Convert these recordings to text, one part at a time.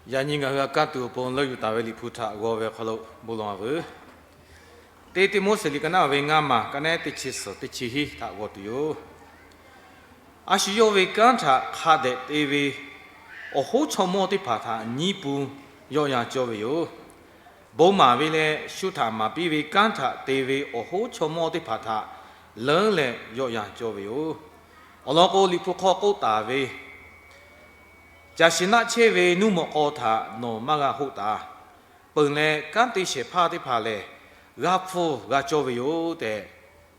Yaꞈ nyi ngaˬ hui g'a kaˇ tuˬ awˬ pon leuˆ yuˬ taˍ ve Liꞈ hpu htaꞈ g'aw ve awˬ hk'aw lo bon lawˬ-a veuˬ. Teˇ Tiˆmoˉseˍ liꞈ ka naˉ ve ngaˇ maˬ ka naˉ teˇ chi suhˍ teˇ chi hiˉ htaꞈ g'aw tuˬ yoˬ. A shu yawˇ ve kanˉ htaꞈ hk'a dehꞈ te ve awˬ hoˉ chaw mawˇ teˇ hpaˍ htaꞈ nyiˇ pun yawˆ yan cawˇ ve yoˬ. Bon maˍ ve leh shu htaꞈ maˍ piˇ ve kanˉ htaꞈ te ve awˬ hoˉ chaw mawˇ teˇ hpaˍ htaꞈ leuˉ leh yawˆ yan cawˇ ve yoˬ. Awˬ lawn k'o, Liꞈ hpu hk'aw k'oˆ taˍ ve, Caˬ shiˍ naˆ chehˇ ve nuˇ mawꞈ k'aw htaꞈ nawˬ maˇ g'a hoˆ taˍ. Peuˬ leh, kanˉ te shehˍ hpaˇ teˇ hpaˍ lehˬ, g'a hpfuhˇ g'a cawˇ ve yoˬ tehꞈ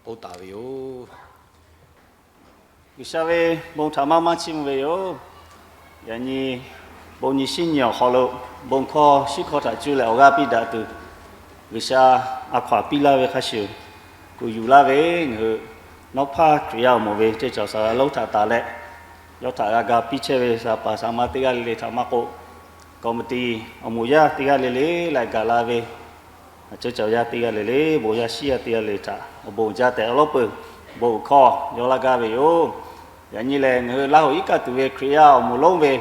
k'oˆ taˍ ve yoˬ. G'uiˬsha ve bon htaꞈ maˇ maˇ chiˇ mvuh ve yoˬ. Yaꞈ nyi, bon nyi shiˉ nyi awˬ hk'aw lo, bon hkawˇ shiˉ hkawˇ htaꞈ cuˇ leh awˬ g'aˇ piˇ daꞈ tuˬ, G'uiˬsha a hkaw-anˬ piˇ laˇ ve hk'a shuˍ, kuˬ yuˬ laˇ ve ngaˬ hui nawˉ hpaˇ Hkriꞈ yaˇ awˬ moˍ ve ceˇ cawˬ saˍ laꞈ lonˉ htaꞈ tanˬ leh, yawˇ htaꞈ g'a ga piˇ chehˇ ve saˍ paˍ saˍ ma teˇ g'aˇ le le htaꞈ maˇ k'oˆ, committee awˬ moˍ yaˇ teˇ g'aˇ le le leh gaˬ la ve, ceˇ cawˬ yaˇ teˇ g'aˇ le le, bon yaˇ shiˉ yaˇ teˇ g'aˇ le le htaꞈ awˬ bon uiˍ jaˇ tehꞈ awˬ lawˉ peuˬ bon uiˍ hkawˇ yawˇ laˇ gaˇ ve yoˬ. Yaꞈ nyi lehˬ, ngaˬ hui Laˇ huˍ iˉ kaˆ tuˬ ve Hkriꞈ yaˇ awˬ moˍ lonˉ ve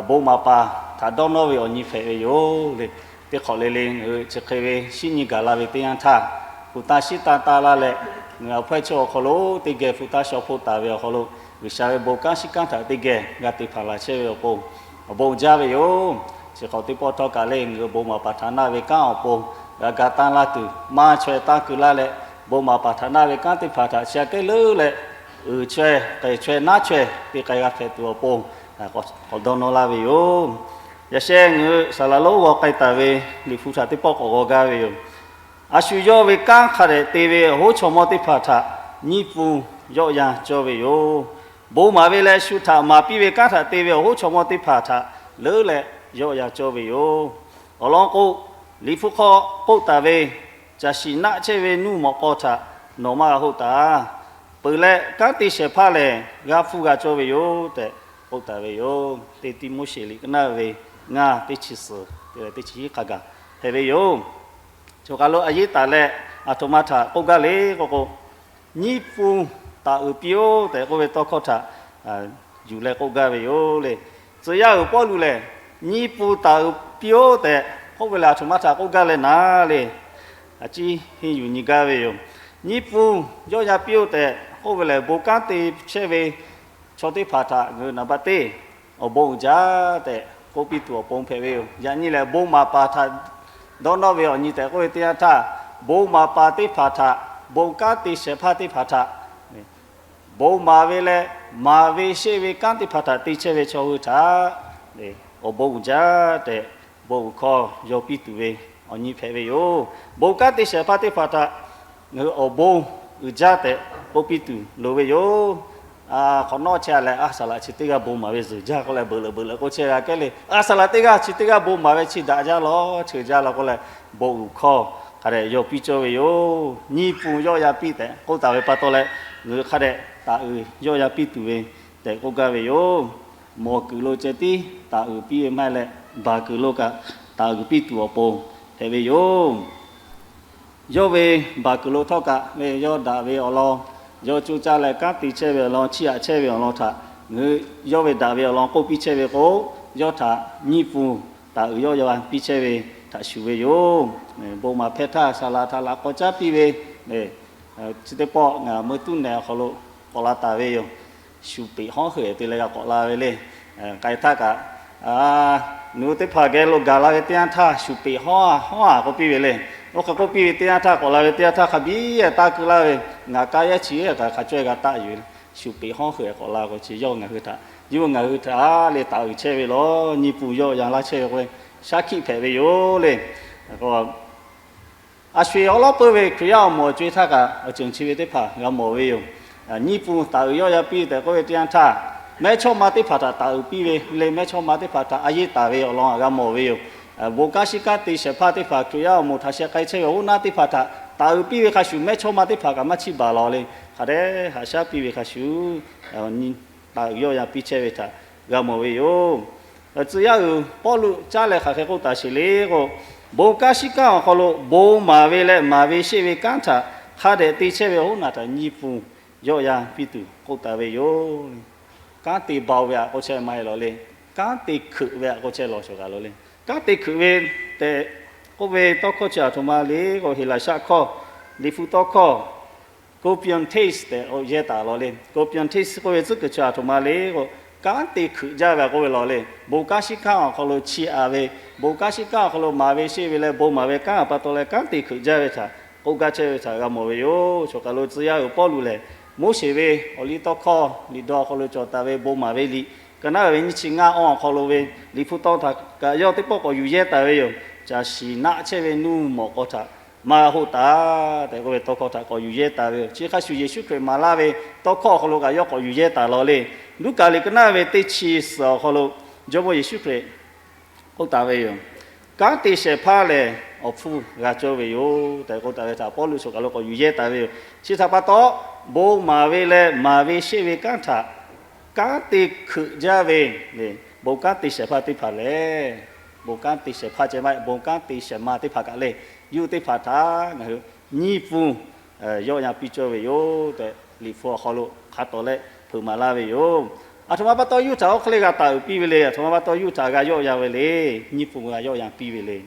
bon maˍ paˍ htaꞈ dawˇ nawˇ ve awˬ nyi hpehꞈ ve yoˬ le. Teˇ hk'awꞈ le le ngaˬ hui chi hk'e ve shiˉ nyi gaˬ la ve teˇ yanˇ htaˇ, hpu taˇ shiˉ taˇ taˇ laˇ leh, ngaˬ hui awˬ hpawehˇ chaw awˬ hk'aw lo teˇ geh hpu taˇ shaw hpoˆ taˍ ve awˬ hk'aw lo, G'uiˬsha ve bon kanˉ shiˉ kanˉ htaꞈ teˇ geh g'a te hpanˍ laˬ chehˇ ve awˬ pon awˬ bon uiˍ jaˇ ve yoˬ. Chi hk'awꞈ teˇ pawˆ htawˇ kaꞈ le, ngaˬ hui bon maˍ paˍ htaꞈ naˇ ve kanˉ awˬ pon g'a ga tanˇ laˇ tuˬ, maˇ chaweh tanˇ keu laˇ leh, bon maˍ paˍ htaꞈ naˇ ve kanˉ teˇ hpaˍ htaꞈ chi aꞈ kehˉ leuˉ leh, uiˍ chaweh k'ehˬ chaweh naˉ chaweh te k'ai g'a hpehꞈ tuˬ awˬ pon k'awꞈ dawˇ nawˇ laˇ ve yoˬ. Yaꞈ sheh ngaˬ hui saˍ laꞈ lonˉ g'aw k'ai taˍ ve Liꞈ hpu htaꞈ teˇ pawˆ k'awꞈ g'aw gaˇ ve yoˬ. A shu yawˇ ve kanˉ hk'a dehꞈ te ve awˬ hoˉ chaw mawˇ teˇ hpaˍ htaꞈ nyiˇ pun yawˆ yan cawˇ ve yoˬ. Bon maˍ ve leh shu htaꞈ maˍ piˇ ve kanˉ htaꞈ te ve awˬ hoˉ chaw mawˇ teˇ hpaˍ htaꞈ leuˉ leh yawˆ yan cawˇ ve yoˬ. Awˬ lawn k'o, Liꞈ hpu hk'aw k'oˆ taˍ ve, Caˬ shiˍ naˆ chehˇ ve nuˇ mawꞈ k'aw htaꞈ nawˬ maˇ g'a hoˆ taˍ. Peuˬ leh, kanˉ te shehˍ hpaˇ lehˬ g'a hpfuhˇ g'a cawˇ ve yoˬ tehꞈ k'oˆ taˍ ve yoˬ. Teˇ Tiˆmoˉseˍ liꞈ ka naˉ ve ngaˇ teˇ chi suhˍ te leh teˇ chi hiˉ hk'a gaˬ hpehꞈ ve yoˬ. Choˬ kaˬ lo a yeˇ taˍ leh, aˬ htoꞈ ma htaꞈ k'oˆ gaˇ le k'oˆ k'o, nyiˇ pun taˍ uiˍ piˇ-oˆ tehꞈ k'oˆ ve tawˇ hkawˇ htaꞈ yuˬ leh k'oˆ gaˇ ve yoˬ le. Tcuh yaˇ uiˍ Pawˇluꞈ lehˬ, nyiˇ pun taˍ uiˍ piˇ-oˆ tehꞈ k'oˆ ve lehˬ, aˬ htoꞈ ma htaꞈ k'oˆ gaˇ leh naˍ le. A ciˉ henˇ yuˬ nyi gaˇ ve yoˬ. Nyiˇ pun yawˆ yan piˇ-oˆ tehꞈ k'oˆ ve lehˬ, bon kanˉ te chehˇ ve chaw teˇ hpaˍ htaꞈ ngaˬ hui naˍ baˆ teˇ awˬ bon uiˍ jaˇ tehꞈ k'oˆ piˇ tuˬ awˬ pon hpehꞈ ve yoˬ. Yaꞈ nyi lehˬ, bon maˍ paˍ htaꞈ dawˇ nawˇ ve awˬ nyi tehꞈ k'oˆ ve teˇ yanˇ htaˇ, bon maˍ paˍ teˇ hpaˍ htaꞈ, bon kanˉ te shehˍ hpaˇ teˇ hpaˍ htaꞈ, bon maˍ ve leh maˍ ve sheˆ ve kanˉ teˇ hpaˍ htaꞈ te chehˇ ve chaw hui htaꞈ awˬ bon uiˍ jaˇ tehꞈ bon uiˍ hkawˇ yaw piˇ tuˬ ve awˬ nyi hpehꞈ ve yoˬ. Bon kanˉ te shehˍ hpaˇ teˇ hpaˍ htaꞈ ngaˬ hui awˬ bon uiˍ jaˇ tehꞈ k'oˆ piˇ tuˬ loˍ ve yoˬ. Hk'awꞈ nawˉ chehˇ-a leh, a saˍ laꞈ chi teˇ g'aˇ bon maˍ ve zuhˬ jaˇ k'oˆ leh, beuꞈ leuꞈ beuꞈ leuꞈ k'oˆ chehˇ g'a kehˉ le. A saˍ laꞈ teˇ g'aˇ chi teˇ g'aˇ bon maˍ ve chi daꞈ jaˇ lawˬ, cheuˬ jaˇ lawˬ k'oˆ leh, bon uiˍ hkawˇ hk'a dehꞈ yaw piˇ cawˇ ve yoˬ. Nyiˇ pun yawˆ yan piˇ tehꞈ k'oˆ taˍ ve pa taw leh, ngaˬ hui hk'a dehꞈ taˍ uiˍ yawˆ yan piˇ tuˬ ve tehꞈ k'oˆ gaˇ ve yoˬ. Mawˬ kuiˬ lo ceh tiˉ taˍ uiˍ piˇ ve maˇ heˆ leh, baˬ kuiˬ lo kaꞈ taˍ uiˍ piˇ tuˬ awˬ pon hpehꞈ ve yoˬ. Yawˇ ve baˬ kuiˬ lo htawˇ kaꞈ ve yawˇ daꞈ ve awˬ lawn, yawˇ coˇ caˇ leh kanˉ te chehˇ ve awˬ lawn, chiˇ aꞈ chehˇ ve awˬ lawn htaꞈ ngaˬ hui yawˇ ve daꞈ ve awˬ lawn k'oˆ piˇ chehˇ ve k'o, yawˇ htaꞈ nyiˇ pun taˍ uiˍ yawˆ yan piˇ chehˇ ve htaꞈ shuˍ ve yoˬ. Bon maˍ hpehˇ htaˇ, saˍ laꞈ htaꞈ laꞈ k'aw caˉ piˇ ve, chi teˇ pawˆ ngaˬ meuˇ tuˉ nehˬ awˬ hk'aw lo k'awꞈ la taˍ ve yoˬ. Shuˍ peꞈ hawˉ heuꞈ te leh g'a k'awꞈ la ve le. K'ai htaˇ kaꞈ, nawˬ hui teˇ hpaˍ geh lo gaˬ la ve teˇ yanˇ htaˇ, shuˍ peꞈ hawˉ-a hawˉ-a k'oˆ piˇ ve le. Oˇ hk'e k'oˆ piˇ ve teˇ yanˇ htaˇ, k'awꞈ la ve teˇ yanˇ htaˇ hk'a biˇ taˇ keu laˇ ve, ngaˬ k'aˇ yehˉ chi kaꞈ hk'a caweh g'a taˆ yuˬ ve le. Shuˍ peꞈ hawˉ heuꞈ k'awꞈ la k'o, chi yawˇ ngaˬ hui htaꞈ, yawˇ ngaˬ hui htaꞈ le taˍ uiˍ chehˇ ve lawˬ. Nyiˇ pun yawˆ yan laˇ chehˇ ve k'o, shaˉ hkiˆ hpehꞈ ve yoˬ le. A sho-eˬ awˉ lawˉ peuˇ ve Hkriꞈ yaˇ awˬ moˍ awˬ co-e htaˇ kaꞈ, awˬ ceuˬ chi ve teˇ hpaˍ g'a mawˬ ve yoˬ. Nyiˇ pun taˍ uiˍ yawˆ yan piˇ tehꞈ k'oˆ ve teˇ yanˇ htaˇ, mehˇchawˇma teˇ hpaˍ htaꞈ taˍ uiˍ piˇ ve le. Mehˇchawˇma teˇ hpaˍ htaꞈ a yeˇ taˍ ve awˬ lawn g'a mawˬ ve yoˬ. Bon kanˉ shiˉ kanˉ te shehˍ hpaˇ teˇ hpaˍ, Hkriꞈ yaˇ awˬ moˍ htaꞈ sheh k'ai chehˇ ve awˬ hoˉ naˉ teˇ hpaˍ htaꞈ taˍ uiˍ piˇ ve hk'a shuˍ, mehˇchawˇma teˇ hpaˍ kaꞈ maˇ chiˇ baˬ lawˬ le. Hk'a dehꞈ haꞈ shaˉ piˇ ve hk'a shuˍ, taˍ uiˍ yawˆ yan piˇ chehˇ ve htaꞈ g'a mawˬ ve yoˬ. Tcuh yaˇ uiˍ Pawˇluꞈ caˉ leh hk'aˬ hk'e k'oˆ taˍ sheˍ le k'o, bon kanˉ shiˉ kanˉ awˬ hk'aw lo bon maˍ ve leh maˍ ve sheˆ ve kanˉ htaꞈ hk'a dehꞈ te chehˇ ve awˬ hoˉ naˬ htaꞈ nyiˇ pun yawˆ yan piˇ tuˬ k'oˆ taˍ ve yoˬ. Kanˉ te baˬ-oˬ ve aꞈ k'oˆ chehˇ maˇ heˆ lawˬ le. kanˉ te hkeuꞈ ve a k'oˆ chehˇ law choˬ kaˬ lo le. Kanˉ te hkeuꞈ ve tehꞈ k'oˆ ve tawˇ hkawˇ chi a htoꞈ ma le k'o, Heˍlaˍsaˆ hkawˇ, Liꞈ hpu tawˇ hkawˇ, kopiantes tehꞈ yehˇ taˍ law le. Kopiantes k'oˆ ve tcuhˉ kuiˬ chi a htoꞈ ma le k'o, kanˉ te hkeuꞈ jaˇ ve a k'oˆ ve law le. Bon kanˉ shiˉ kanˉ awˬ hk'aw lo chiˇ aꞈ ve, bon kanˉ shiˉ kanˉ awˬ hk'aw lo maˍ ve sheˆ ve leh bon maˍ ve kanˉ a pa taw leh kanˉ te hkeuꞈ jaˇ ve htaꞈ k'oˆ gaˇ chehˇ ve htaꞈ g'a mawˬ ve yoˬ. Choˬ kaˬ lo tcuh yaˇ uiˍ Pawˇluꞈ lehˬ, Moˉseˍ ve awˬ liˇ tawˇ hkawˇ liꞈ daw awˬ hk'aw lo cawˬ taˍ ve bon maˍ ve liꞈ, ka naˉ ve nyiˇ chi ngaˇ awˇ awˬ hk'aw lo ve Liꞈ hpu tawˇ htaꞈ kaꞈ yawˇ teˇ pawˆ k'awꞈ yuˬ yehˇ taˍ ve yoˬ. Caˬ shiˍ naˆ chehˇ ve nuˇ mawꞈ k'aw htaꞈ maˇ g'a hoˆ taˍ tehꞈ k'oˆ ve tawˇ hkawˇ htaꞈ k'awꞈ yuˬ yehˇ taˍ ve yoˬ. Chi hk'a shuˍ Yeˍsuˆ Hkriꞈ maˍ laˇ ve tawˇ hkawˇ awˬ hk'aw lo kaꞈ yawˇ k'awꞈ yuˬ yehˇ taˍ law le. Luˉkaꞈ liꞈ ka naˉ ve teˇ chi suhˍ awˬ hk'aw lo Jawˇmawˇ Yeˍsuˆ Hkriꞈ k'oˆ taˍ ve yoˬ. Kanˉ te shehˍ hpaˇ lehˬ, awˬ hpfuhˇ g'a cawˇ ve yoˬ tehꞈ k'oˆ taˍ ve htaꞈ Pawˇluꞈ choˬ kaˬ lo k'awꞈ yuˬ yehˇ taˍ ve yoˬ. Chi htaꞈ pa taw, bon maˍ ve leh maˍ ve sheˆ ve kanˉ htaꞈ kanˉ te hkeuꞈ jaˇ ve, bon kanˉ te shehˍ hpaˇ teˇ hpaˍ lehˬ, bon kanˉ te shehˍ hpaˇ ceh maˇ heˆ, bon kanˉ te shehˍ ma teˇ hpaˍ kaꞈ lehˬ, yawˇ hui teˇ hpaˍ htaꞈ ngaˬ hui nyiˇ pun yawˆ yan piˇ cawˇ ve yoˬ tehꞈ, Liꞈ hpu awˬ hk'aw lo hk'a tawˍ leh hpeuꞈ maˍ laˇ ve yoˬ. A htoꞈ ma pa taw yawˇ hui htaꞈ oˇ hk'e le g'a taˍ uiˍ piˇ ve le. A htoꞈ ma pa taw yawˇ hui htaꞈ g'a yawˆ yan ve le. Nyiˇ pun g'a yawˆ yan piˇ ve le.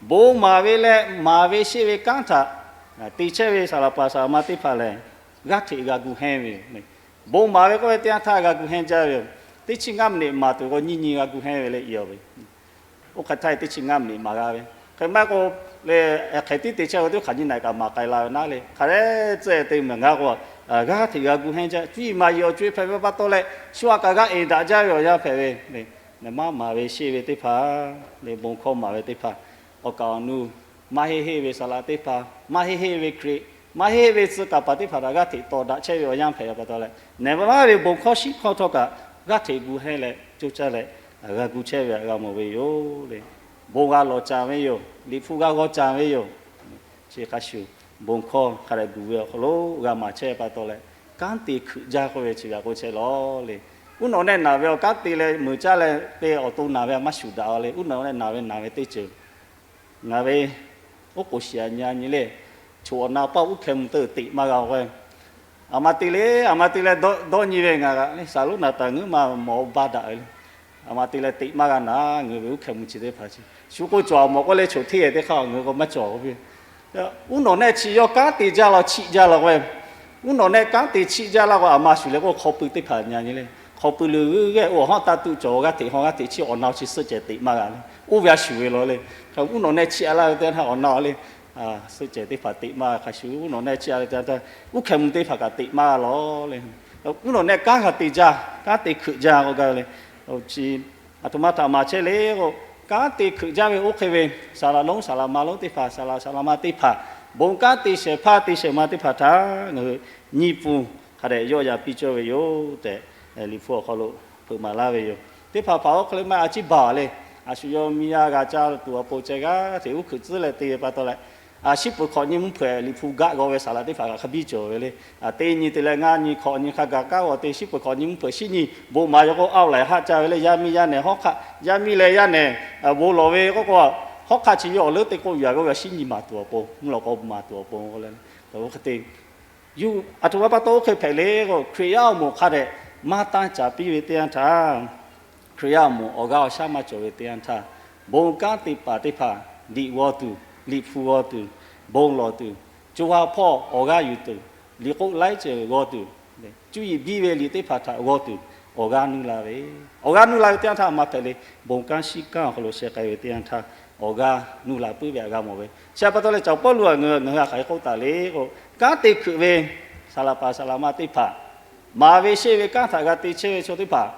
Bon maˍ ve leh maˍ ve sheˆ ve kanˉ htaꞈ te chehˇ ve saˍ laꞈ paˍ saˍ laꞈ ma teˇ hpaˍ lehˬ, g'aˇ hteꞈ g'a gu hehnˇ ve yoˬ. Bon maˍ ve k'oˆ ve teˇ yanˇ htaˇ g'a gu hehnˇ jaˇ ve yoˬ. Teˇ chi ngaˇ miˬ niꞈ maˍ tuˬ k'o, nyiˇ nyi g'a gu hehnˇ ve le i ve. Oˇ hk'e htaˇ teˇ chi ngaˇ miˬ niꞈ maˍ g'a ve, hk'e maˇ k'o le, hk'e tiˉ te chehˇ ve teˇ hk'aˬ nyi naꞈ kaꞈ maˍ k'ai la ve naˉ le. Hk'a dehꞈ tcuhˉ te mehˬ ngaˇ k'o, g'aˇ hteꞈ g'a gu hehnˇ jaˇ. Cuˇ yiˍ maˍ yiˍ awˬ co-e hpehꞈ ve pa taw leh, shu a kaꞈ g'a eˍ daꞈ jaˇ ve awˬ yanˇ hpehꞈ ve, maˇ maˍ ve sheˆ ve teˇ hpaˍ le, bon hkawˇ maˍ ve teˇ hpaˍ, awˬ kaˍ awˬ nu maˇ heˆ heˆ ve saˍ laꞈ teˇ hpaˍ, maˇ heˆ heˆ ve Hkriꞈ, maˇ heˆ heˆ ve tcuh kaˍ paˍ teˇ hpaˍ htaꞈ g'aˇ hteꞈ tawˍ daꞈ chehˇ ve awˬ yanˇ hpehꞈ ve pa taw leh, neˍ maˇ ve bon hkawˇ shiˉ hkawˇ htawˇ kaꞈ g'aˇ hteꞈ gu hehnˇ leh coˇ caˇ leh g'a gu chehˇ ve htaꞈ g'a mawˬ ve yoˬ le. Bon g'a lawˬ caˍ ve yoˬ. Liꞈ hpu g'a g'aw caˍ ve yoˬ. Chi hk'a shuˍ, bon hkawˇ hk'a dehꞈ gu ve awˬ hk'aw lo g'a maˍ chehˇ pa taw leh, kanˉ te hkeuꞈ jaˇ k'oˆ ve chi g'a k'oˆ chehˇ law le. Uˉ nawꞈ nehˆ naˬ ve awˬ kanˉ te leh meuˍ caˇ leh te awˬ to naˬ ve a maˇ shuˍ daꞈ a le. Uˉ nawꞈ nehˆ naˬ ve naˬ ve teˇ ceuˬ ngaˬ ve oˉ k'oˍ shiˍ a nyi a nyi le, choˬ awˬ na paˇ uˉ hkeh mvuh teˇ teꞈ maˇ g'a k'o, aˬ ma te le, aˬ ma te leh dawˇ nyi ve ngaˬ g'aꞈ le, saˍ lonˉ naˍ taˍ ngeuˉ ma mawˬ baˇ daꞈ ve le. Aˬ ma te leh teꞈ maˇ g'a naˍ, ngaˬ hui ve uˉ hkeh mvuh chi teˇ hpaˍ chi shu k'o cawˬ a mawˬ k'oˆ leh choˬ hteˇ e teˇ hk'aˇ ngaˬ hui k'o maˇ cawˬ ve. Uˉ nawꞈ nehˆ chi yawˇ kanˉ te jaˇ law, chiˆ jaˇ law k'o, uˉ nawꞈ nehˆ kanˉ te chiˆ jaˇ laˇ k'o, aˬ ma shuˍ leh k'o hk'aw pui teˇ hpaˍ nyi a nyi le. Hk'aw pui leuˬ g'uˇ g'ehˇ oˇ awˬ hawˉ taˇ tuˆ cawˬ, g'aˇ hteꞈ haw g'aˇ hteꞈ chiˇ awˬ na chi suhˆ cehˬ teꞈ maˇ g'a le. Oˇ ve a shuˍ ve law le. Uˉ nawꞈ nehˆ chiˆ a laˇ ve teˇ htaˇ awˬ na le, suhˆ cehˬ teˇ hpaˍ teꞈ maˇ g'a hk'a shuˍ, uˉ nawꞈ nehˆ chiˆ a laˇ ve teˇ htaˇ uˉ hkeh mvuh teˇ hpaˍ kaꞈ teꞈ maˇ g'a law le. Uˉ nawꞈ nehˆ kanˉ g'a te jaˇ, kanˉ te hkeuꞈ jaˇ k'oˆ gaˇ ve le. Chi a htoꞈ ma htaꞈ maˍ chehˇ le k'o, kanˉ te hkeuꞈ jaˇ ve oˇ hk'e ve saˍ laꞈ lonˉ saˍ laꞈ ma lonˉ teˇ hpaˍ, saˍ laꞈ saˍ laꞈ ma teˇ hpaˍ, bon kanˉ te shehˍ hpaˇ te shehˍ ma teˇ hpaˍ htaꞈ ngaˬ hui nyiˇ pun hk'a dehꞈ yawˆ yan piˇ cawˇ ve yoˬ tehꞈ, Liꞈ hpu awˬ hk'aw lo hpeuꞈ maˍ laˇ ve yoˬ. Teˇ hpaˍ hpaˍ oˇ hk'e le maˇ a ciˉ baˬ le. A shu yawˇ miˇ yaˇ g'a caˇ tuˬ awˬ pon ceh g'aˇ hteꞈ uˉ hkeuꞈ tcuhˉ leh te ve pa taw leh, a shiˉ peuˬ hkawꞈ nyi mvuhˇ hpeuꞈ Liꞈ hpu gaˆ g'aw ve saˍ laꞈ teˇ hpaˍ kaꞈ hk'a biˇ cawˬ ve le. Teˇ nyi te leh ngaˇ nyi hkawꞈ nyi hk'a gaˬ kaˉ g'aw te, shiˉ peuˬ hkawꞈ nyi mvuhˇ hpeuꞈ shiˉ nyi bon maˍ yaw k'o, aoˆ laiˍ haˆ caˇ ve le. Yaˇ miˇ yaˇ nehˬ hawˉ hk'aˆ, yaˇ miˇ leh yaˇ nehˬ bon lawˬ ve k'oˆ k'o, hawˉ hk'aˆ chi yawˇ awˬ leuˉ teˇ k'oˆ yuˬ a k'o, shiˉ nyi maˍ tuˬ awˬ pon, mvuhˇ lawꞈ k'aw maˍ tuˬ awˬ pon k'o le. Oˇ hk'e te yuˇ a htoꞈ ma pa taw oˇ hk'e hpehꞈ le k'o, Hkriꞈ yaˇ awˬ moˍ hk'a dehꞈ maˇ tanˇ caˍ piˇ ve teˇ yanˇ htaˇ, Hkriꞈ yaˇ awˬ moˍ awˬ g'aˇ awˬ shaˉ maˇ cawˬ ve teˇ yanˇ htaˇ, bon kanˉ te paˍ teˇ hpaˍ, liꞈ g'aw tuˬ, liꞈ hpu g'aw tuˬ, bon lawˬ tuˬ, co ha hpawˇ awˬ g'aˇ yuˬ tuˬ, liꞈ k'oˆ laiˉ ceuˬ g'aw tuˬ, cuˇ yiˍ biˇ ve liꞈ teˇ hpaˍ htaꞈ g'aw tuˬ awˬ g'aˇ nuˇ la ve, awˬ g'aˇ nuˇ la ve teˇ yanˇ htaˇ maˇ hpehꞈ le. Bon kanˉ shiˉ kanˉ awˬ hk'aw lo sheh k'ai ve teˇ yanˇ htaˇ awˬ g'aˇ nuˇ la puiˉ ve htaꞈ g'a mawˬ ve. Chi pa taw leh Caˍ Pawˇluꞈ ngaˬ hui a hk'aˬ hk'e k'oˆ taˍ le k'o, kanˉ te hkeuꞈ ve saˍ laꞈ paˍ saˍ laꞈ ma teˇ hpaˍ, maˍ ve sheˆ ve kanˉ htaꞈ g'a te chehˇ ve chaw teˇ hpaˍ,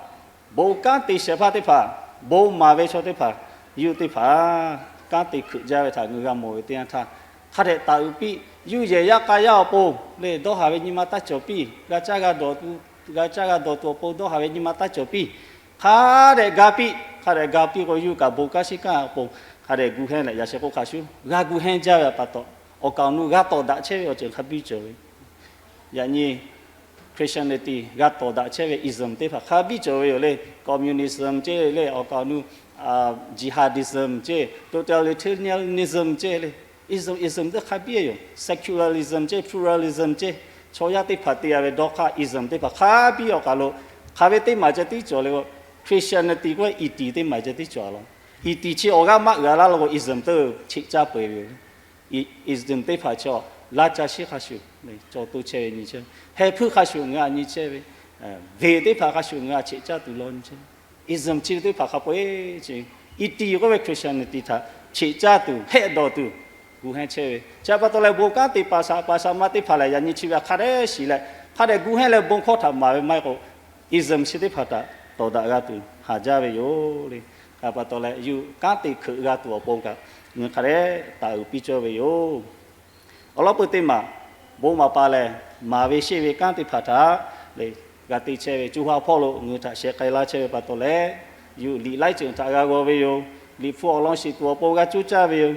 bon kanˉ te shehˍ hpaˇ teˇ hpaˍ, bon maˍ ve chaw teˇ hpaˍ, yawˇ hui teˇ hpaˍ kanˉ te hkeuꞈ jaˇ ve htaꞈ ngaˬ hui g'a mawˬ ve teˇ yanˇ htaˇ, hk'a dehꞈ taˍ uiˍ piˇ. Yawˇ yehˬ yaˇ k'a yaˇ awˬ pon lehˬ dawˇ haˍ ve nyi ma taˇ cawˬ piˇ. G'a caˇ g'a dawˬ tuˬ awˬ pon dawˇ haˍ ve nyi ma taˇ cawˬ piˇ. Hk'a dehꞈ ga piˇ. Hk'a dehꞈ ga piˇ k'o, yawˇ hui kaꞈ bon kanˉ shiˉ kanˉ awˬ pon hk'a dehꞈ gu hehnˇ leh, yaꞈ sheh k'oˆ hk'a shuˍ g'a gu hehnˇ jaˇ ve pa taw, awˬ kaˍ awˬ nu g'a tawˍ daꞈ chehˇ ve awˬ ceuˬ hk'a biˇ cawˬ ve. Yaꞈ nyi Christianity g'a tawˍ daꞈ chehˇ ve ism teˇ hpaˍ hk'a biˇ cawˬ ve yoˬ le. Communism ceˇ le, awˬ kaˍ awˬ nu jihadism ceˇ, totalitarianism ceˇ le. Ism, ism teˇ hk'a biˇ yoˬ. Secularism ceˇ, pluralism ceˇ, chaw yaˇ teˇ hpaˍ te a ve dawˇ hk'aˇ ism teˇ hpaˍ hk'a biˇ awˬ kaˍ lo hk'aˬ ve teˇ maˬ ceh tiˉ cawˬ le k'o, Christianity k'oˆ ve อิติ teˇ maˬ ceh tiˉ cawˬ a law. อิติ chi awˬ g'aˇ maˇ uiˍ a laˇ lo k'o, ism teˇ hpaˍ cheꞈ caˇ peu-eˬ ve yoˬ. Ism teˇ hpaˍ chi laˇ ca shiˉ hk'a shuˍ cawˬ to chehˇ ve nyi chehˇ, heh hpuiˇ hk'a shuˍ ngaˬ hui a nyi chehˇ ve, veˬ teˇ hpaˍ hk'a shuˍ ngaˬ hui a cheꞈ caˇ tuˬ law nyi chehˇ ve. Ism chi ve teˇ hpaˍ hk'a peu-eˬ chi อิติ k'oˆ ve Christianity htaꞈ cheꞈ caˇ tuˬ hehˆ dawˬ tuˬ gu hehnˇ chehˇ ve chi pa taw leh, bon kanˉ te paˍ shaˍ paˍ shaˍ ma teˇ hpaˍ lehˬ, yaꞈ nyi chi ve hk'a dehꞈ shiˍ leh, hk'a dehꞈ gu hehnˇ leh bon hkawˇ htaꞈ maˍ ve maˇ heˆ k'o, ism chi teˇ hpaˍ htaꞈ tawˍ daꞈ g'a tuˬ haˍ jaˇ ve yoˬ le. Hk'a pa taw leh, yuˬ kanˉ te hkeuꞈ g'a tuˬ awˬ pon kaꞈ, ngaˬ hui hk'a dehꞈ taˍ uiˍ piˇ cawˇ ve yoˬ. Awˬ lawn peuˬ teˇ maˬ, bon maˍ paˍ lehˬ, maˍ ve sheˆ ve kanˉ teˇ hpaˍ htaꞈ le g'a te chehˇ ve co ha hpawˇ lo ngaˬ hui htaꞈ sheh k'ai laˇ chehˇ ve pa taw leh, yuˬ liꞈ laiˉ ceuˬ htaꞈ g'a g'aw ve yoˬ. Liꞈ hpu awˬ lawn shiˍ tuˬ awˬ pon g'a cuˇ caˇ ve yoˬ.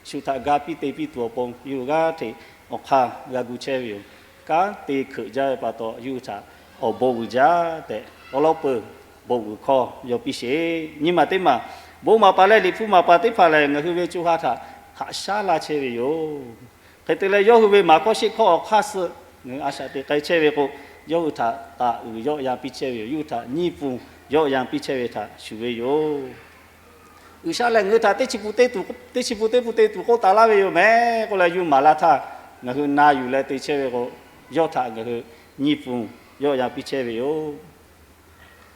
Shu htaꞈ ga piˇ te piˇ tuˬ awˬ pon yuˬ g'aˇ hteꞈ awˬ hk'aˇ g'a gu chehˇ ve yoˬ. Kanˉ te hkeuꞈ jaˇ ve pa taw, yuˬ htaꞈ awˬ bon uiˍ jaˇ tehꞈ awˬ lawn peuˬ bon uiˍ hkawˇ yaw piˇ sheˍ. Nyi maˬ teˇ maˬ, bon maˍ paˍ leh liꞈ hpu maˍ paˍ teˇ hpaˍ lehˬ, ngaˬ hui ve co ha htaꞈ haꞈ shaˉ laˇ chehˇ ve yoˬ. Hk'e te leh, yawˇ hui ve maˍ hkawˇ sheˆ hkawˇ awˬ hk'aˇ suh ngaˬ hui a shaꞈ teꞈ k'ai chehˇ ve k'o, yawˇ hui htaꞈ taˍ uiˍ yawˆ yan piˇ chehˇ ve yoˬ. Yawˇ hui htaꞈ nyiˇ pun yawˆ yan piˇ chehˇ ve htaꞈ shuˍ ve yoˬ. G'uiˬsha lehˬ, ngaˬ hui htaꞈ teˇ chi pun teˇ tuˬ, teˇ chi pun teˇ pun te tuˬ k'oˆ taˍ laˇ ve yoˬ mehˍ k'oˆ leh, yuˬ maˍ laˇ htaˇ, ngaˬ hui na yuˬ leh te chehˇ ve k'o, yawˇ htaꞈ ngaˬ hui nyiˇ pun yawˆ yan piˇ chehˇ ve yoˬ.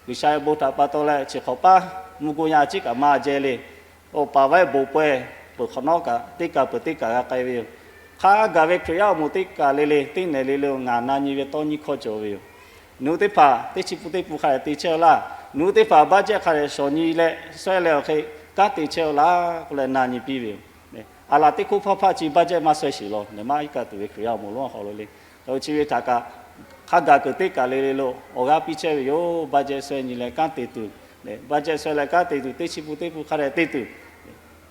G'uiˬsha ve bon htaꞈ pa taw leh, chi hk'awꞈ paˉ mvuhˇ goˇ yaˇ a ciˉ kaꞈ maˇ jehˇ le. Oˇ paˍ vaiˉ bon pawehˇ peuˬ hk'awꞈ nawˉ kaꞈ, teˇ kaˬ peuˬ teˇ kaˬ g'a k'ai ve yoˬ. Hk'a gaˬ ve Hkriꞈ yaˇ awˬ moˍ teˇ kaˬ le le, teˇ nehˬ le le, ngaˬ na nyi ve tawˇ nyiˇ hkawˇ cawˬ ve yoˬ. Nawˬ hui teˇ hpaˍ teˇ chi pun teˇ pun hk'a dehꞈ te chehˇ-aw laˇ. Nawˬ hui teˇ hpaˍ budget hk'a dehꞈ shawˍ nyi leh suh leh awˬ hk'e kanˉ te chehˇ-aw laˇ k'oˆ leh na nyi piˇ ve yoˬ. A laˬ teˇ hkoˇ hpaˇ hpaˇ chi budget maˇ suh sheˍ law. Nehˬ maˇ iˉ kaˆ tuˬ ve Hkriꞈ yaˇ awˬ moˍ lonˉ awˬ hk'aw lo le, chi ve htaꞈ kaꞈ hk'a gaˬ kuiˬ teˇ kaˬ le le lo awˬ g'aˇ piˇ chehˇ ve yoˬ. Budget suh nyi leh kanˉ te tuˬ, budget suh leh kanˉ te tuˬ, teˇ chi pun teˇ pun hk'a dehꞈ te tuˬ,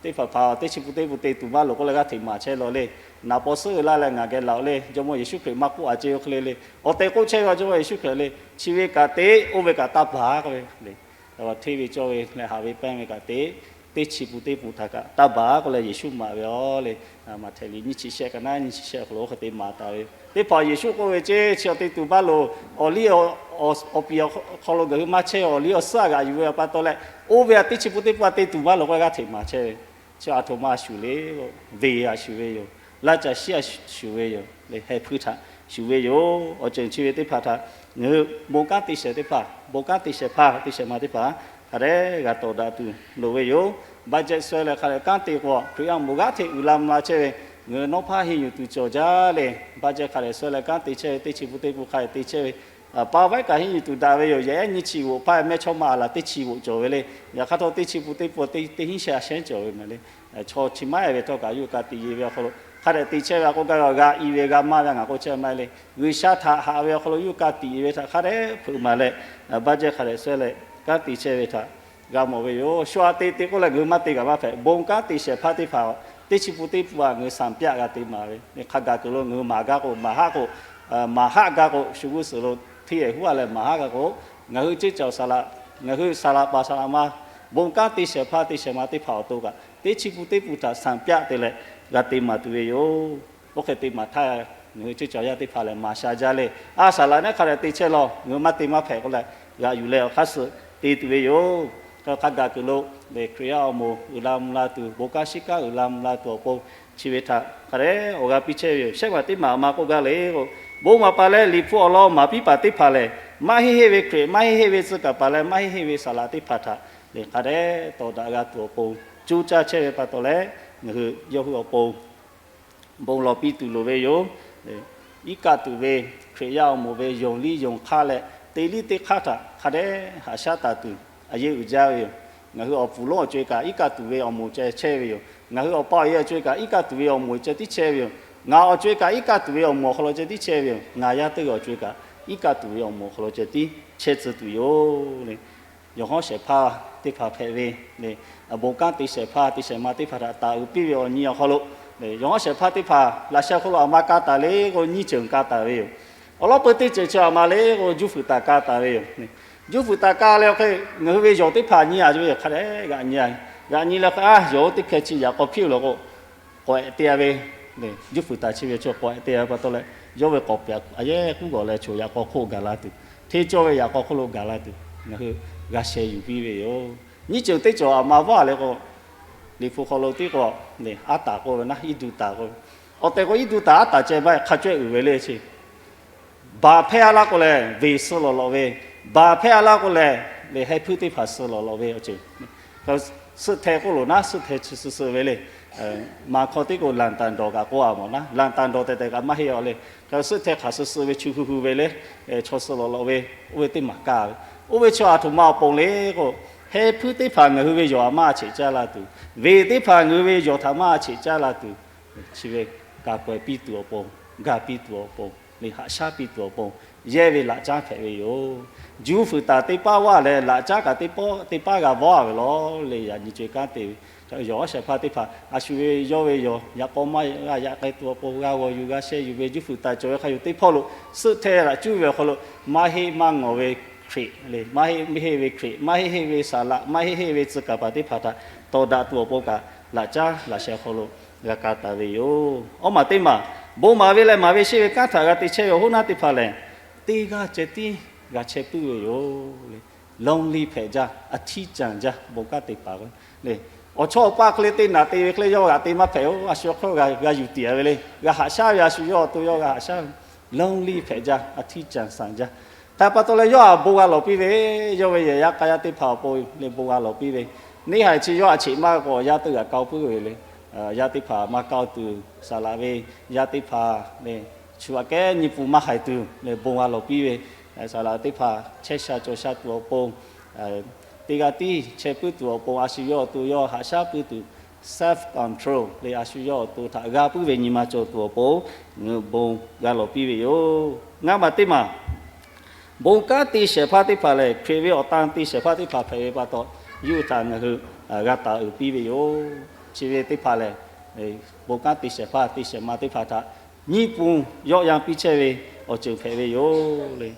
teˇ hpaˍ hpaˍ teˇ chi pun teˇ pun te tuˬ maˇ loˍ k'oˆ leh g'aˇ hteꞈ maˍ chehˇ law le. Naˍ paw suhˉ uiˍ laˇ leh ngaˬ geh laˬ-oꞈ le. Jawˇmawˇ Yeˍsuˆ Hkriꞈ maˇ k'oˆ a ceh ve hk'e le le, awˬ tehˬ k'oˆ chehˇ ve Jawˇmawˇ Yeˍsuˆ Hkriꞈ le, chi ve kaꞈ te, oˇ ve kaꞈ taˇ baˬ k'oˆ ve le. Hteˇ ve cawˇ ve leh haꞈ ve pehnˇ ve kaꞈ te, teˇ chi pun teˇ pun htaꞈ kaꞈ taˇ baˬ k'oˆ leh Yeˍsuˆ maˍ ve yoˬ le. Maꞈhtehˍ liꞈ nyiˇ chi shehˆ ka naˉ nyiˇ chi shehˆ awˬ hk'aw lo hk'e te maˍ taˍ ve, teˇ hpaˍ Yeˍsuˆ k'oˆ ve ceˇ, chi awˬ te tuˬ maˇ loˍ. Awˬ liˇ awˬ piˍ awˬ hk'aw lo ngaˬ hui maˇ chehˇ, awˬ liˇ awˬ suhˉ a g'aꞈ yuˬ ve pa taw leh, oˇ ve a teˇ chi pun teˇ pun a te tuˬ maˇ loˍ k'oˆ leh g'aˇ hteꞈ maˍ chehˇ ve. Chi a htoꞈ ma shuˍ le, veˬ a shuˍ ve yoˬ. Laˇ ca shiˉ a shuˍ ve yoˬ. Heh hpuiˇ htaꞈ shuˍ ve yoˬ. Awˬ ceuˬ chi ve teˇ hpaˍ htaꞈ ngaˬ hui bon kanˉ te shehˍ teˇ hpaˍ, bon kanˉ te shehˍ hpaˇ te shehˍ ma teˇ hpaˍ hk'a dehꞈ g'a tawˍ daꞈ tuˬ loˍ ve yoˬ. Budget suh leh hk'a dehꞈ kanˉ te k'o, Hkriꞈ yaˇ awˬ moˍ g'aˇ hteꞈ uiˍ la mvuh la chehˇ ve, ngaˬ hui nawˉ hpaˇ henˇ yuˬ tuˬ cawˬ jaˇ le. Budget hk'a dehꞈ suh leh kanˉ te chehˇ ve, teˇ chi pun teˇ pun hk'a dehꞈ te chehˇ ve, paˍ vaiˉ kaꞈ henˇ yuˬ tuˬ daꞈ ve yoˬ. Yaꞈ ehˉ nyiˇ chi g'oꞈ hpaˇ mehˇ chawˇ ma a laˬ teˇ chi g'oꞈ cawˬ ve le. Yaꞈ hk'aˇ htawˇ teˇ chi pun teˇ pun teˇ hinˉ shehˆ a shehˉ cawˬ ve mehˍ le. Chaw chi maˇ e ve htawˇ kaꞈ yuˬ ka tiꞈ yeˬ ve awˬ hk'aw lo hk'a dehꞈ te chehˇ ve a k'oˆ gaˇ ve, g'a i ve g'a maˇ ve ngaˬ k'oˆ chehˇ maˇ heˆ le. G'uiˬsha htaꞈ haꞈ ve awˬ hk'aw lo yuˬ ka tiꞈ yeˬ ve htaꞈ hk'a dehꞈ hpeuꞈ maˍ leh, budget hk'a dehꞈ suh leh kanˉ te chehˇ ve htaꞈ g'a mawˬ ve yoˬ. Shu aꞈ te te k'oˆ leh ngaˬ hui maˇ te kaꞈ maˇ hpehꞈ. Bon kanˉ te shehˍ hpaˇ teˇ hpaˍ teˇ chi pun teˇ pun a ngaˬ hui สาม pyaˆ g'a te maˍ ve, hk'a gaˬ kuiˬ lo ngaˬ hui maˍ gaˇ k'o maˍ haˆ k'o, maˍ haˆ gaˇ k'o shu g'uˇ suhˍ lo hteˇ yehˬ huˉ a leh maˍ haˆ gaˇ k'o, ngaˬ hui ceˇ cawˬ saˍ laꞈ, ngaˬ hui saˍ laꞈ paˍ saˍ laꞈ ma, bon kanˉ te shehˍ hpaˇ te shehˍ ma teˇ hpaˍ awˬ to kaꞈ teˇ chi pun teˇ pun htaꞈ สาม pyaˆ te leh g'a te maˍ tuˬ ve yoˬ. Oˇ hk'e te maˍ htaˇ, ngaˬ hui ceˇ cawˬ yaˇ teˇ hpaˍ lehˬ maˍ sha jaˇ le. A, saˍ laꞈ neˉ hk'a dehꞈ te chehˇ law, ngaˬ hui maˇ te maˇ hpehꞈ k'oˆ leh g'aꞈ yuˬ leh awˬ hk'aˇ suh te tuˬ ve yoˬ. Hk'a gaˬ kuiˬ lo lehˬ, Hkriꞈ yaˇ awˬ moˍ uiˍ la mvuh la tuˬ, bon kanˉ shiˉ kanˉ uiˍ la mvuh la tuˬ awˬ pon chi ve htaꞈ hk'a dehꞈ awˬ g'aˇ piˇ chehˇ ve yoˬ. Shehˆ maˬ teˇ maˬ a ma k'oˆ gaˇ le k'o, bon maˍ paˍ leh liꞈ hpu awˬ lawn maˍ piˇ paˍ teˇ hpaˍ lehˬ, maˇ heˆ heˆ ve Hkriꞈ, maˇ heˆ heˆ ve tcuh kaˍ paˍ leh maˇ heˆ heˆ ve saˍ laꞈ teˇ hpaˍ htaꞈ lehˬ hk'a dehꞈ tawˍ daꞈ g'a tuˬ awˬ pon coˇ caˇ chehˇ ve pa taw leh, ngaˬ hui yawˇ hui awˬ pon bon lawˬ piˇ tuˬ loˍ ve yoˬ. Iˉ kaˆ tuˬ ve Hkriꞈ yaˇ awˬ moˍ ve yonˍ liˇ yonˍ hk'aˇ leh te liˇ teˇ hk'aˇ htaꞈ hk'a dehꞈ haꞈ shaˉ taˍ tuˬ a yeˇ uiˍ jaˇ ve yoˬ. Ngaˬ hui awˬ puˍ lonˉ awˬ co-e kaꞈ iˉ kaˆ tuˬ ve awˬ moˍ ceh chehˇ ve yoˬ. Ngaˬ hui awˬ pa awˬ e awˬ co-e kaꞈ iˉ kaˆ tuˬ ve awˬ moˍ ceh tiˉ chehˇ ve yoˬ. Ngaˬ awˬ co-e kaꞈ iˉ kaˆ tuˬ ve awˬ moˍ awˬ hk'aw lo ceh tiˉ chehˇ ve yoˬ. Ngaˬ yaˇ teˇ g'aˇ awˬ co-e kaꞈ iˉ kaˆ tuˬ ve awˬ moˍ awˬ hk'aw lo ceh tiˉ chehˇ tcuh tuˬ yoˬ le. Yawˬ hawˉ shehˍ hpaˇ teˇ hpaˍ hpehꞈ ve, bon kanˉ te shehˍ hpaˇ te shehˍ ma teˇ hpaˍ htaꞈ taˍ uiˍ piˇ ve awˬ nyi awˬ hk'aw lo, yawˬ hawˉ shehˍ hpaˇ teˇ hpaˍ laꞈ sheh hk'oˆ lo aˬ ma ka taˍ le k'o, nyiˇ ceuˬ ka taˍ ve yoˬ. Awˬ lawn peu teˇ ceuˬ chi aˬ ma le k'o, juˇ fuiˍ taˍ ka taˍ ve yoˬ. Juˇ fuiˍ taˍ ka leh awˬ hk'e, ngaˬ hui ve yawˬ teˇ hpaˍ nyi a ve yoˬ. Hk'a dehꞈ g'aꞈ nyi a, g'aꞈ nyi leh hk'e, a, yawˬ oˇ teˇ hkeh chi yaꞈ k'aw hpiˇ-oˬ law k'o, k'awꞈ ehꞈ te-a ve, juˇ fuiˍ taˍ chi ve chi k'awꞈ ehꞈ te-a ve pa taw leh, yawˇ ve k'awꞈ pyaꞈ a yehˉ k'uˉ g'awˬ leh choˬ yaꞈ k'aw hk'oˆ gaˬ la tuˬ, hteˇ cawˇ ve yaꞈ k'aw hk'oˆ lo gaˬ la tuˬ, ngaˬ hui g'a sheh yuˬ piˇ ve yoˬ. Nyiˇ ceuˬ teˇ cawˬ aˬ ma vaˇ leh k'o, Liꞈ hpu hk'aw lo teˇ k'o, aˉ taˍ k'oˆ ve naˉ, iˉ duˇ taˍ k'oˆ ve, awˬ tehˬ k'o iˉ duˇ taˍ aˉ taˍ ceh maˇ heˆ, hk'a cawehˇ uiˍ ve le chi. Baˬ hpehˇ a laˇ k'o lehˬ, veˬ suh lawˬ lawꞈ ve, baˬ hpehˇ a laˇ k'o lehˬ, le heh hpuiˇ teˇ hpaˍ suh lawˬ lawꞈ ve awˬ ceuˬ. Suhˆ hteh k'oˆ loˬ naˉ, suhˆ hteh chi suh suh ve le. Maˍ hkawˇ teˇ k'o lanˍ taˍ dawˬ kaꞈ k'oˆ a mawˬ naˉ, lanˍ taˍ dawˬ tehꞈ tehꞈ kaꞈ maˇ heˆ a le. Suhˆ hteh hk'aˬ suh suh ve chu hu hu ve le, chaw suh lawˬ lawꞈ ve, oˇ ve teˇ maˬ kaˇ ve. Oˇ ve chaw aˬ htoꞈ ma awˬ pon le k'o, heh hpuiˇ teˇ hpaˍ ngaˬ hui ve yawˬ htaꞈ maˇ cheꞈ caˇ la tuˬ, veˬ teˇ hpaˍ ngaˬ hui ve yawˬ htaꞈ maˇ cheꞈ caˇ la tuˬ, chi ve kaˍ pawehˇ piˇ tuˬ awˬ pon, ga piˇ tuˬ awˬ pon, le haꞈ shaˉ piˇ tuˬ awˬ pon, yehˇ ve laꞈ caˉ hpehꞈ ve yoˬ. Juˇ fuiˍ taˍ teˇ paˉ vaˇ leh laꞈ caˉ kaꞈ teˇ paˉ g'a vaˇ ve lawˬ le. Yaꞈ nyi co e kanˉ te ve, yawˬ awˉ shehˍ hpaˇ teˇ hpaˍ a shu ve yawˇ ve yawˬ yaꞈ k'aw maˇ g'a yaꞈ k'ai tuˬ awˬ pon, g'a g'aw yuˬ g'a sheh yuˬ ve juˇ fuiˍ taˍ cawˬ ve hk'a yuˬ teˇ hpawˇ lo, suhˆ hteh laꞈ cuˉ ve awˬ hk'aw lo, maˇ heˆ maˇ ngawˬ ve Hkriꞈ le, maˇ heˆ heˆ ve Hkriꞈ, maˇ heˆ heˆ ve saˍ laꞈ, maˇ heˆ heˆ ve tcuh kaˍ paˍ teˇ hpaˍ htaꞈ tawˍ daꞈ tuˬ awˬ pon kaꞈ, laꞈ caˉ laꞈ sheh hk'aw lo g'a ka taˍ ve yoˬ. Awˬ maˬ teˇ maˬ, bon maˍ ve leh maˍ ve sheˆ ve kanˉ htaꞈ g'a te chehˇ ve awˬ hoˉ naˉ teˇ hpaˍ lehˬ, teˇ g'aˇ ceh tiˉ g'a chehˇ puiˉ ve yoˬ le. Lonely hpehꞈ jaˇ, a htiˇ caˍ jaˇ, bon kanˉ te paˍ le. Awˬ chawˇ awˬ paˇ hk'e le te naˍ te ve hk'e le yawˇ g'aꞈ te maˇ hpehꞈ-oˬ. A shu hk'aw g'a yuˬ tiˍ ve le. G'a haꞈ shaˉ ve, a shu yawˇ awˬ to yawˇ g'a haꞈ shaˉ ve. Lonely hpehꞈ jaˇ, a htiˇ caˍ saˍ jaˇ. Hk'e pa taw leh yawˇ htaꞈ bon g'a lawˬ piˇ ve, yawˇ ve yehˬ yaˇ k'a yaˇ teˇ hpaˍ awˬ pon le bon g'a lawˬ piˇ ve. Neˇ haiˬ chi yawˇ htaꞈ cheꞈ maˇ k'o, yaˇ teˇ g'aꞈ kaoˇ puiˉ ve le. Yaˇ teˇ hpaˍ maˇ kaoˇ tuˬ saˍ laꞈ ve, yaˇ teˇ hpaˍ le shu aꞈ kehˉ nyi pun maˇ haiˬ tuˬ le bon g'a lawˬ piˇ ve. Saˍ laꞈ teˇ hpaˍ chehˇ sha cawˬ sha tuˬ awˬ pon, teˇ g'aˇ tiˉ chehˇ puiˉ tuˬ awˬ pon, a shu yawˇ awˬ to yawˇ haꞈ shaˉ puiˉ tuˬ, self control le a shu yawˇ awˬ to htaꞈ g'a puiˉ ve nyi ma cawˬ tuˬ awˬ pon, ngaˬ hui bon g'a lawˬ piˇ ve yoˬ. Ngaˇ maˬ teˇ maˬ, bon kanˉ te shehˍ hpaˇ teˇ hpaˍ lehˬ, Hkriꞈ ve awˬ tan te shehˍ hpaˇ teˇ hpaˍ hpehꞈ ve pa taw, yawˇ hui htaꞈ ngaˬ hui g'a taˍ uiˍ piˇ ve yoˬ. Chi ve teˇ hpaˍ lehˬ, bon kanˉ te shehˍ hpaˇ te shehˍ ma teˇ hpaˍ htaꞈ nyiˇ pun yawˆ yan piˇ chehˇ ve awˬ ceuˬ hpehꞈ ve yoˬ le.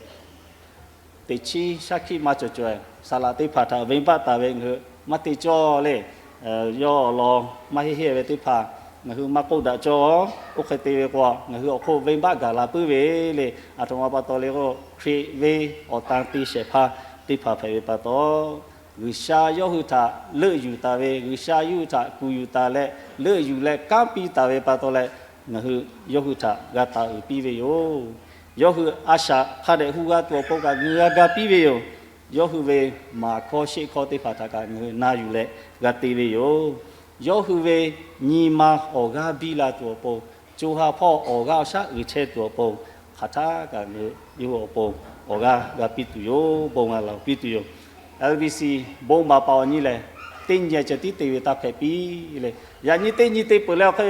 Teꞈ chiˉ shaˉ hkiˆ maˇ cawˬ cawˬ-e, saˍ laꞈ teˇ hpaˍ htaꞈ venˇ baˆ taˍ ve ngaˬ hui maˇ te cawˇ le. Yawˇ awˬ lawn maˇ heˆ heˆ ve teˇ hpaˍ ngaˬ hui maˇ k'oˆ daꞈ cawˇ. Oˇ hk'e te ve k'o, ngaˬ hui awˬ hk'oˆ venˇ baˆ gaˬ la puiˉ ve le. Aˬ htoꞈ ma pa taw le k'o, Hkriꞈ ve awˬ tan te shehˍ hpaˇ teˇ hpaˍ hpehꞈ ve pa taw, G'uiˬsha yawˇ hui htaꞈ leuˆ yuˬ taˍ ve, G'uiˬsha yawˇ hui htaꞈ kuˬ yuˬ taˍ leh leuˆ yuˬ leh kanˉ piˇ taˍ ve pa taw leh, ngaˬ hui yawˇ hui htaꞈ g'a taˍ uiˍ piˇ ve yoˬ. Yawˇ hui a shaꞈ hk'a dehꞈ hu g'a tuˬ awˬ pon kaꞈ ngaˬ hui g'a ga piˇ ve yoˬ. Yawˇ hui ve maˍ hkawˇ sheˆ hkawˇ teˇ hpaˍ htaꞈ kaꞈ ngaˬ hui na yuˬ leh g'a te ve yoˬ. Yawˇ hui ve nyi ma awˬ g'aˇ biˇ la tuˬ awˬ pon, co ha hpawˇ awˬ g'aˇ awˬ shaˉ uiˍ chehˇ tuˬ awˬ pon, hk'aˬ htaˇ kaꞈ ngaˬ hui yawˇ hui awˬ pon awˬ g'aˇ g'a piˇ tuˬ yoˬ. Bon g'a lawˬ piˇ tuˬ yoˬ. LBC bon maˍ paˍ awˬ nyi lehˬ, teˇ nyi ceh tiˉ te ve taˇ hpehꞈ piˇ le. Yaꞈ nyi teˇ nyi te peuˬ leh awˬ hk'e,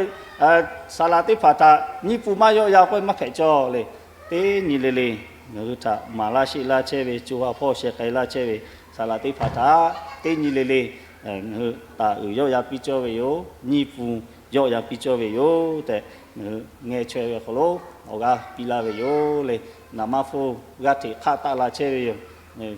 saˍ laꞈ teˇ hpaˍ htaꞈ nyiˇ pun maˇ yawˆ yan k'oˆ maˇ hpehꞈ cawˇ le. Teˇ nyi le le ngaˬ hui htaꞈ maˍ laˇ sheˆ laˇ chehˇ ve, co ha hpawˇ sheh k'ai laˇ chehˇ ve saˍ laꞈ teˇ hpaˍ htaꞈ teˇ nyi le le ngaˬ hui taˍ uiˍ yawˆ yan piˇ cawˇ ve yoˬ. Nyiˇ pun yawˆ yan piˇ cawˇ ve yoˬ tehꞈ ngaˬ hui ngeh chaweh ve awˬ hk'aw lo awˬ g'aˇ piˇ laˇ ve yoˬ le. Naˍ maˇ hpfuhˇ g'aˇ hteꞈ hk'aˆ taˆ la chehˇ ve yoˬ.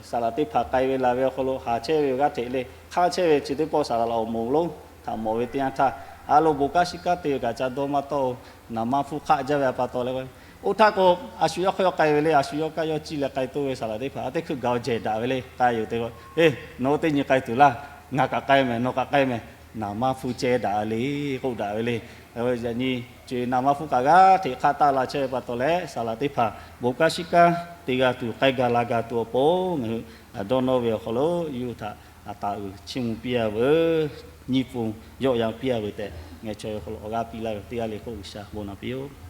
Saˍ laꞈ teˇ hpaˍ k'ai ve laˬ ve awˬ hk'aw lo haˍ chehˇ ve yoˬ. G'aˇ hteꞈ le hk'aˆ chehˇ ve chi teˇ pawˆ saˍ laꞈ awˬ moˍ lonˉ htaꞈ mawˬ ve teˇ yanˇ htaˇ, a lo bon kanˉ shiˉ kanˉ te ve kaꞈ ca dawˇ maˇ tawˆ-o. Naˍ maˇ hpfuhˇ hk'aˆ jaˇ ve pa taw leh, oˇ htaˇ k'o, a shu yawˇ hk'aˇ yawˇ k'ai ve le, a shu yawˇ kaˇ yawˇ ciˇ leh k'ai toˇ ve saˍ laꞈ teˇ hpaˍ a teˇ hkui gaˬ-o jehˬ daꞈ ve le. K'ai yoˬ te k'o, Eˬ, nawˬ hui teˇ nyi k'ai tuˬ laˇ. Ngaˬ kaꞈ k'ai mehˍ, nawˬ kaꞈ k'ai mehˍ. Naˍ maˇ hpfuhˇ ceh daꞈ le, k'oˆ daꞈ ve le. Yaꞈ nyi co e naˍ maˇ hpfuhˇ kaꞈ g'aˇ hteꞈ hk'aˆ taˆ la chehˇ ve pa taw leh, saˍ laꞈ teˇ hpaˍ bon kanˉ shiˉ kanˉ te g'a tuˬ, k'ai gaˬ la gaˬ tuˬ awˬ pon ngaˬ hui dawˇ nawˇ ve awˬ hk'aw lo yawˇ hui htaꞈ taˍ uiˍ chiˇ mvuh piˇ-a veuˬ, nyiˇ pun yawˆ yan piˇ-a veuˬ tehꞈ ngeh chaweh ve awˬ hk'aw lo awˬ g'aˇ piˇ laˇ ve teˇ g'aˇ le k'oˆ G'uiˬsha bon naꞈ piˇ-oˆ.